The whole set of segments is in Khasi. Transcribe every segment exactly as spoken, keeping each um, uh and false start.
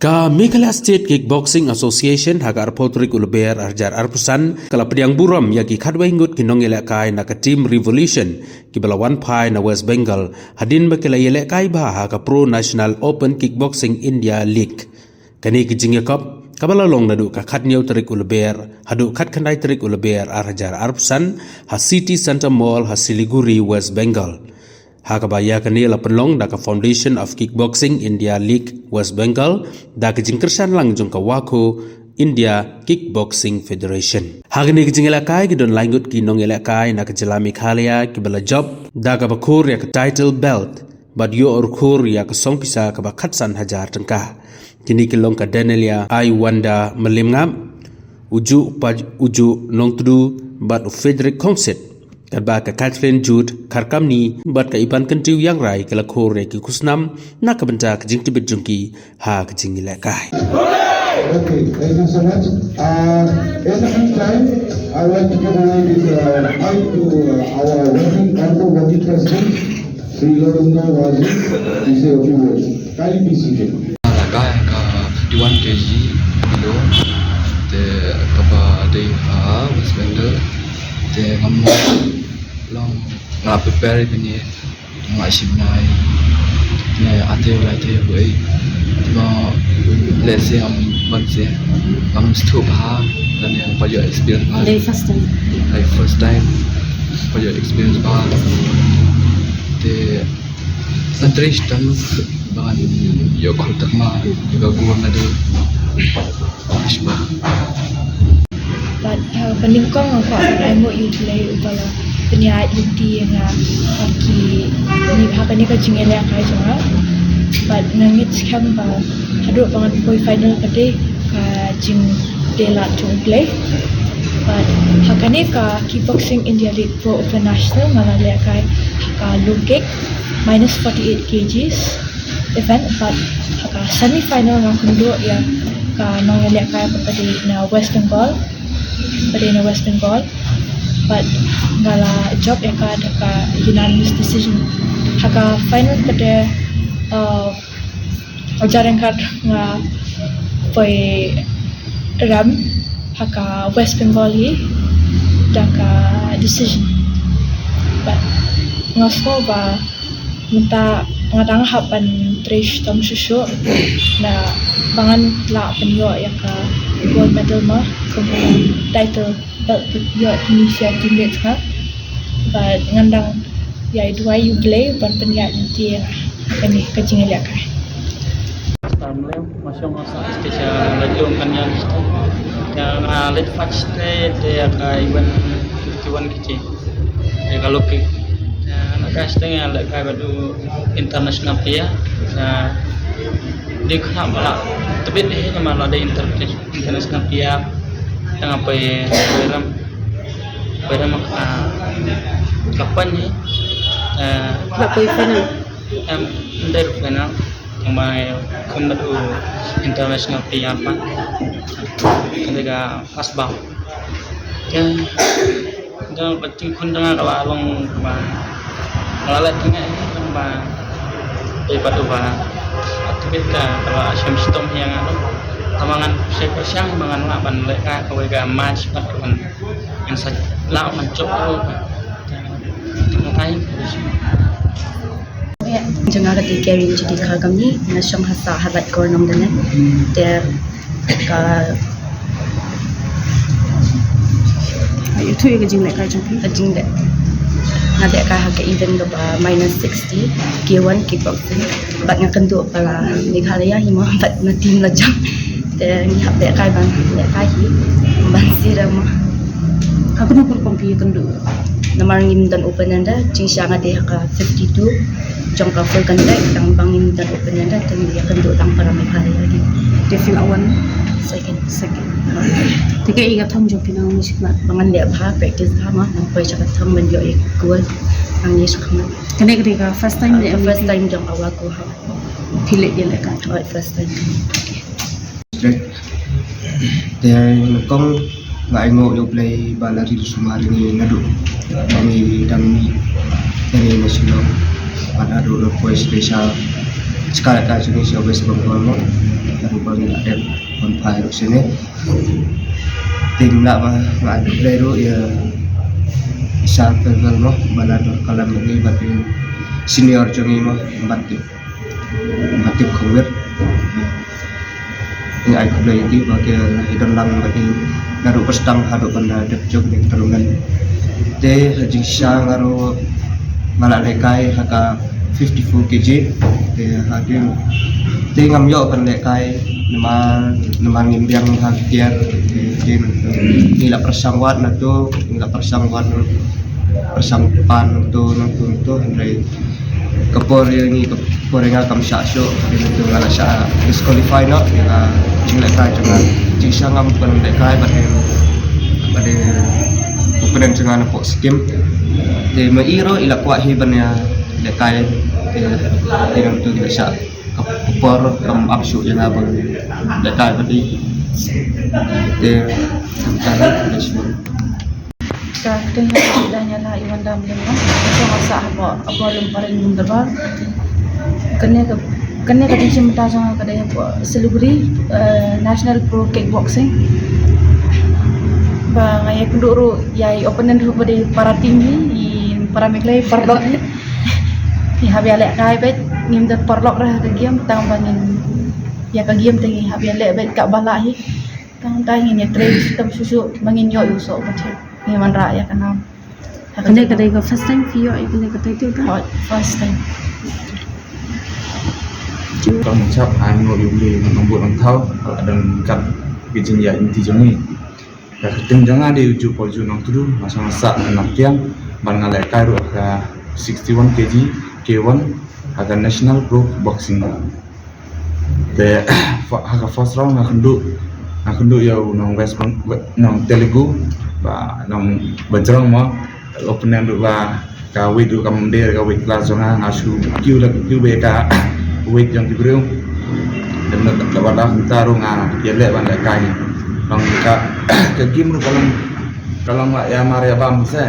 Ka Meghalaya State Kickboxing Association ha ka arphew tarik u Lber ar hajar arphew san ka la pdiang burom ïa ki khatwei ngut ki nongïalehkai na ka Team Revolution kiba la wan phai na West Bengal hadien ba ki la ïalehkai bha ha ka Pro National Open Kickboxing India League. Kane ka jingïakop kaba la long naduh ka khathynñiew tarik u Lber haduh khatkhyndai tarik u Lber ar hajar arphew san ha City Center Mall ha Siliguri, West Bengal. Ha kaba ïa kane la pynlong da ka Foundation of Kickboxing India League West Bengal da ka jingkyrshan lang jong ka WAKO, India Kickboxing Federation. Ha kane ka jingïalehkai ki don lai ngut ki nongïalehkai na ka jylla Meghalaya kiba la jop da kaba khur ïa ka title belt bad ïoh ruh khur ïa ka song pisa kaba khatsan hajar tyngka. Kine ki long ka Danelia Aiwanda Mylliemngap, u Ju Paj-, u Ju Nongtdu bad u Frederick Khongsit. Katba ka Catherine Jude Kharkamni bad ka Iban Kyntiew Iangrai ka la khur ïa ki khusnam na ka bynta ka jingtbit jong ki ha ka jingïalehkai. Okay, thank you so much. Uh, in the meantime, I want to give away this, uh, mic to, uh, our working, honorable working president, Sri Lorna Wazir, to say a few words. Kindly be seated. Nga la kai ka fifty-one K G kilo, te kaba dei ha West Bengal, te ngam long nga prepare bini nga shim nai ne ate u lai te wei. Te ba let's say ngam ban se ngam stop ha dan yang pa yo experience ba. Dei first time. Like first time pa yo experience ba. Te Sa trei shitom ba ngan ïoh khur takma ïa ka gor naduh. Bad ha ka nyngkong nga kwah ban ai nguh ïa U Blei uba la pynïaid lynti ïa nga ha ki, ha kane ka jingïalehkai jong nga. Bad nga ngeit skhem ba haduh ba ngan poi final ka dei ka jing dei lad jong U Blei. Bad ha kane ka Kickboxing India League Pro Open National nga la lehkai ha ka low kick minus forty-eight K Gs event, bad ha ka semi final nga kynduh ïa ka nongïalehkai ba dei na West Bengal, ba dei na West Bengal. Bad nga la jop ïa ka da ka unanimous decision. Ha ka final pat, uh, Hajar ryngkat nga poi rem ha ka West Bengal hi da ka decision. Bad nga sngew ba mynta nga dang hap ban trei shitom shuh shuh na ba ngan lah ban ïoh ïa ka gold medal ma kum title belt ïoh initiative leit nga. Bad ngan dang ïa duwai ïa U Blei ban pynïaid lynti ïa nga ha kane ka jingïalehkai. Star Mlem, ma shong sa stage, ah, leit lum kan ïa stage. Ïa nga leit first stage te ïa ka event fifty-one K G. Ïa ka low kick. Ïa nga ka stage ïa lehkai bad u international player. Ïa dei khnang ba la tbit hi namar la dei inter-, international player. Ïa nga poi, poi rem. Poi rem, ah, ka pan hi. Ah, ba poi final. Em, ym dei ruh final. Tang ba ngi khun bad u international player pat. Ka dei ka first bout. Te, te ba jingkhun jong nga ka la long ba nga la leh tang eh, tang ba dei pat uba, ah, tbit ka, ka la shem shitom ïa nga. Tang ba ngan shai pyrshang ba ngan lah ban lehkai kawei ka match pat ka ban ngan sa lah ban jop ruh. Tang ba Jong nga ka dei Karen Judith Kharkamni, nga shong ha Sahawai Kor Nongdane. Te ka, ïathuh ïa ka jingleh kai jong phi. Ka jingleh, nga leh kai ha ka event kaba minus sixty, K one kickboxing. Bad nga kynduh para Meghalaya hi mo, bad na team la jong. Te ngi hap leh kai ban leh kai hi ban sirem. Ha kano ka rukom phi ïakynduh? Namar ngim don open ynda, jingshisha nga dei ha ka fifty-two jong ka full contact, tang ba ngim don open ynda te ngi ïakynduh tang para Meghalaya hi. Te phi la wan? Second. Second. Te kaei ka thong jong phi nang ïa sha khmat? Ba ngan leh bha, practice bha ma, nang poi sha ka thong ban ïoh ïa ka gold, nang ïa sha khmat. Kane ka dei ka first time leh? First time jong ka WAKO ha. Phi leh ïa leh ka? Oh, first time. District. Te nyngkong nga ainguh ïa U Blei ba la ri sumar ïa ngi naduh ba ngi dang mih ïa ngi na Shillong. Bad naduh la poi special. Shkala ka jong ngi sha West Bengal mo. Rupa ngi la dep ban phai ruh sini. Te ngi la ba nga ai khublei ruh ïa i Sir Favour mo ba la don khlem ngi bad i senior jong ngi mo bad i bad i Khongwir. Ngi ai khublei ïa ki ba ki la hi don lang bad i naduh ba sdang haduh ban da dep jop ïa ka tournament. Te ha jingshisha nga ruh nga la lehkai ha ka fifty-four K G. Te ha ki te ngam ïoh ban lehkai namar namar ngim biang ha ki tiar. Te ngi la pyrshang wad na to ngi la pyrshang wad pyrshang pan na to na to na to hynrei ka por ïa ngi ka por ïa nga kam shah shuh ïa ngi tu nga la shah disqualify noh ïa ka jinglehkai jong nga. Jingshisha ngam ban lehkai bad ïa bad ïa opponent jong nga na pok Sikkim. Te ma i ruh i la kwah hi ban ïa lehkai ïa ïa ngi tu ngi la shah ka por kam ap shuh ïa nga ban lehkai bad i. Te kam ka la shuh. Ka kyrteng jong nga ka dei Daniela Iwanda Mlien. Ka song ka sah hapoh hapoh Lympung Paring Bun Darbar. Kane ka kane ka jingshim bynta jong nga ka dei hapoh Siliguri, eh, National Pro Kickboxing. Ba nga ïakynduh ruh ïa i opponent ruh ba dei para team hi, i para Meghalaya, para dong hi. Ngi hap ïalehkai beit, ngim don paralok ruh ha ka game tang ba ngin ïa ka game te ngi hap ïaleh beit ka ba lah hi. Tang tang ngin ïa train shitom shuh shuh ba ngin ïoh ïa u soh ba thiah. Ngin wanrah ïa ka nam. Kane ka dei ka first time phi ïoh ïa kane ka title ka? Hooid, first time. Tang chap ai ngo ïa u le nang bud nang thaw ka dang kat ki jingïaid lynti jong ngi. Ka kyrteng jong nga dei Uju Paul Ju Nongtdu, nga shong nga sah na Nongkiang, ban nga lehkai ruh ha ka sixty-one K G K one ha ka National Pro Boxing. Te ha ka first round nga kynduh nga kynduh ïa u nong West Beng-, nong Telugu ba nong Bajrong mo, opponent ruh ba ka weight ruh kam dei ka weight class jong nga, nga shu kiew da kiew ba ka weight jong ki briew. Te na ka ba da mynta ruh nga ïaleh ban lehkai. Nong ka ka game ruh ka long ka long la ïa mar ïa bam se.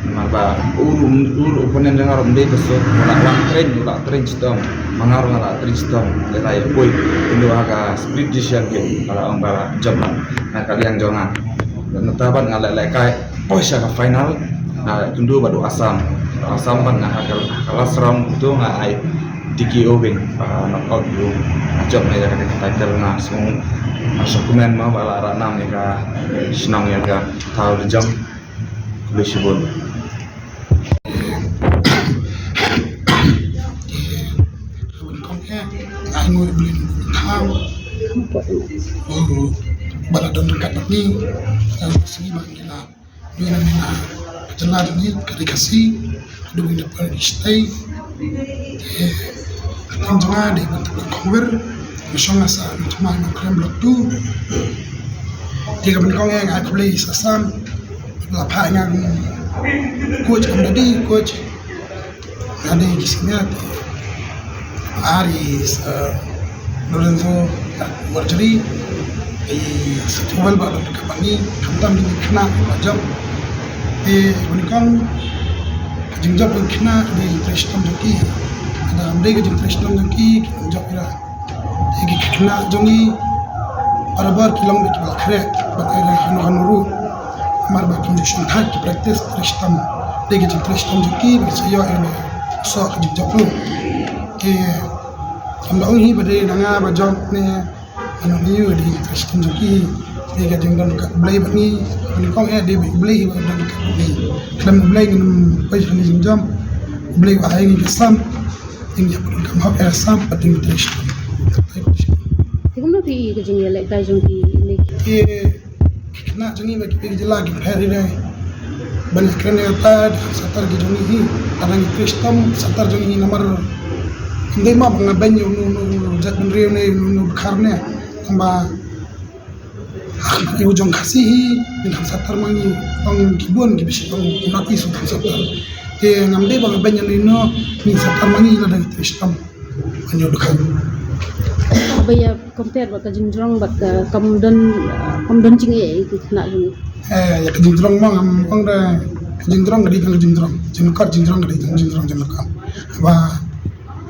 Namar ba u ruh u ruh opponent jong nga ruh ym dei ba suk, u la train, u la train shitom. Ma nga ruh nga la train shitom. Te la ïa poi ynda ha ka split decision game ba la ong ba la jop na ka liang jong nga. Te nangta bad nga la lehkai poi sha ka final. Nga kynduh bad u Assam. U Assam bad nga ha ka ha ka last round to nga ai T K O bad nga knock out u. Nga jop na ïa ka title, nga sngew nga sngewkmen mo ba la rah nam ïa ka shnong, ïa ka thaw la jong. Khublei shibun. Nga ai nguh ïa U Blei thaw. Ba la don ryngkat bad ngi. Tang sngi ba ngi la Ngi na, ngi na ka jylla jong ngi ka dei Khasi, ka dei ngi na pyrshah state. Te ka kyrteng jong nga dei Bantablang Khongwir, nga shong nga sah na Nongthymmai, Nongkrem Block two. Te ka ban kong nga ai khublei sa Assam, la phah nga kum coach, kum daddy coach. Nga dei ki senior te ar i Sir Lorenzo Marjorie, i Sir Towel ba don ka bani, khamtam dei ki khynnah ba jop. Te ba nyngkong ka jingjop jong ki khynnah ka dei ka jingtrei shitom jong ki. Lada ym dei ka jingtrei shitom jong ki, kim jop ïa. Te ki khynnah jong ngi barabor ki long bad kiba la khreh bad ai da hano hano ruh. Namar ba kim ju shongthait ki practice trei shitom. Dei ki jingtrei shitom jong ki ba ki sa ïoh ïa ka soh ka jingjop ruh. Te kam da ong hi ba dei na nga ba jop ne ano ne ïoh, dei ki trei shitom jong ki. Dei ka jingdon ka U Blei bad ngi. Ba nyngkong eh dei ba U Blei hi ba don ka U Blei. Khlem U Blei ngin ym poi sha ka jingjop. U Blei ba ai ngi ka sam. Ïa ka kam hok ïa ka sam pat ïa ka tradition. Te kumno phi i ka jingïalehkai jong ki ne? Ki khynnah jong ngi na ki jylla ki pher hi ne. Ban ïakren ïa kata, ki khamsatar ki jong ngi hi. Ka dang ki Khristan satar jong ngi namar. Ym dei ma ba nga beiñ ïa uno uno jait bynriew ne uno uno dkhar ne. Tangba Ïa u jong Khasi hi, ngi khamsatar ma ngi, ong ki bun ki bishi ong not i su khamsatar. Te ngam dei ba nga beiñ ïa uno, ngi satar ma ngi lada ngi trei shitom. Ngi ïoh dukhan. Ba ïa compare bad ka jingjrong bad ka kam don, kam don jingeh ïa ki khynnah jong ngi. Eh, ïa ka jingjrong ma ngam ong da ka jingjrong ka dei ka jingjrong. Jingkot jingjrong ka dei ka jingjrong jingkot. Ba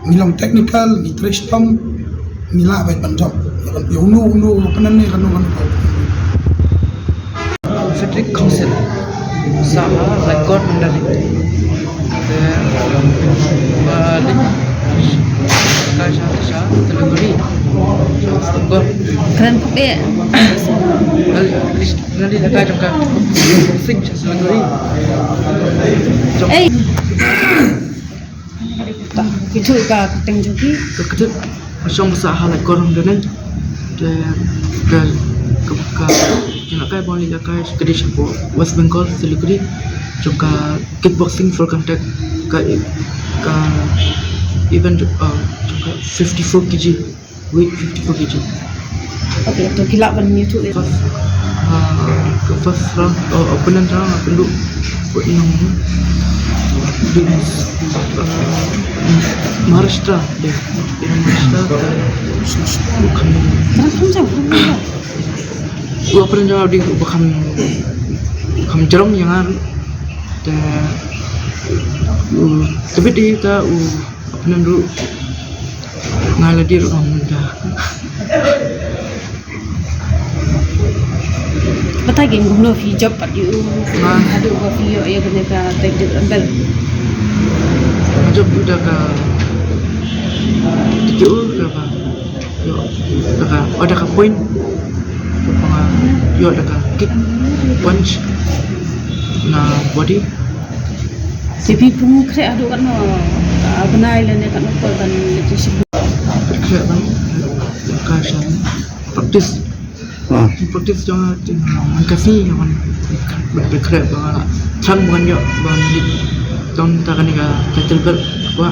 Ngi long technical, ngi trei shitom, ngi lah beit ban jop. Uno, uno, apa namanya, kanu, kanu. Frederick Council. Sa ha High Court Mandalay. Te, ba, li, ka sha, sha, Siliguri. Kren khublei. Al, list, nali la ka jong ka. Sing sha Siliguri. Jong. Ei. Kito ka kyrteng jong ki. Ka kito. Shong sa ha la korum denen. Te ka, ka, ka, ki la kai bong li la kai ka dei shapoh West Bengal, Siliguri. Jong ka kickboxing full contact ka, ka event, uh, jong ka fifty-four K G. Weight fifty-four K G. Okay, to ki lah ban ïathuh ïa. First, uh, ka first round, uh, opening round, aku duk buat yang di, uh, Maharashtra deh. Di Maharashtra, uh, bukan. Terang kencang, terang kencang. Gua pernah jawab di bukan, bukan jerong yang ada. Uh, tapi di ta, uh, Apa nang ruh? Nga la dei ruh ong mynta. Batai ki kumno phi jop pat ïa u. Nga. Haduh ba phi ïoh ïa kane ka tactic rebel. Nga jop ruh da ka, tactic u kaba ïoh da ka, oh, da ka point. Kaba nga ïoh da ka kick, punch na body. Te phi pynkhreh haduh katno, ah, bnai lane katno por ban leit sha. Pynkhreh ban, ka sha practice. Ah. Practice jong nga, te nga, man ka sngi nga ban, ban pynkhreh ba nga lah thrang ban ïoh ban leit don ta kane ka title belt kwah.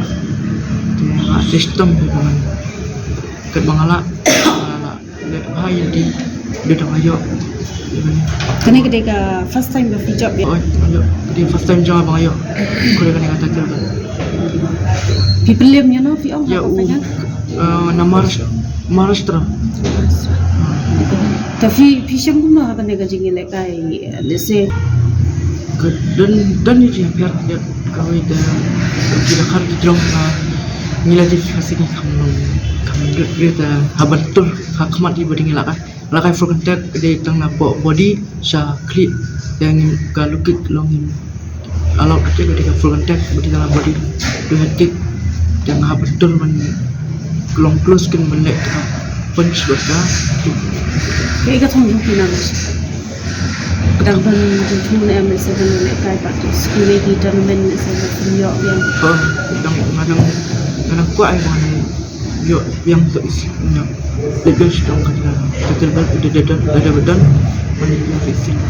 Te nga system ba nga, kat ba nga lah, ba nga lah. Leh bha ïa lade, lada dang ïoh. Kane ka dei ka first time ba phi jop ïa? Oi, ïoh. Ka dei first time jong nga ba nga ïoh. Kane ka title belt. Phi pynlem ïa no phi ong ha ka u, eh, na Maharashtra. Maharashtra. Te phi, phi shem kumno ha kane ka jingïalehkai, eh, lehse? Ka don, don ïa jingpher ïa kawei ka, ki dkhar ki jrong ka, ngi la jingpher shisha, kham, kham rit rit, eh, ha ban tur ha khmat ïa ba dei ngi la kai. La kai full contact dei tang na body sha khlieh. Te ngim, ka low kick long ngim allow, te ka dei ka full contact ba dei tang na body. Te head kick. Te nga hap tur ban long close kin ban leh ka punch bad ka kick. Kaei ka thong jong phi na ka dang ban jingthung ne em, lehse ban lehkai practice ïa ki tournament lehse ban ïoh biang? Oh, dang, nga dang, nga dang kwah ai ban ïoh biang, to is, no. Lehse dang ka, ka title belt, da, da, da, da, da, da, ban ïoh biang.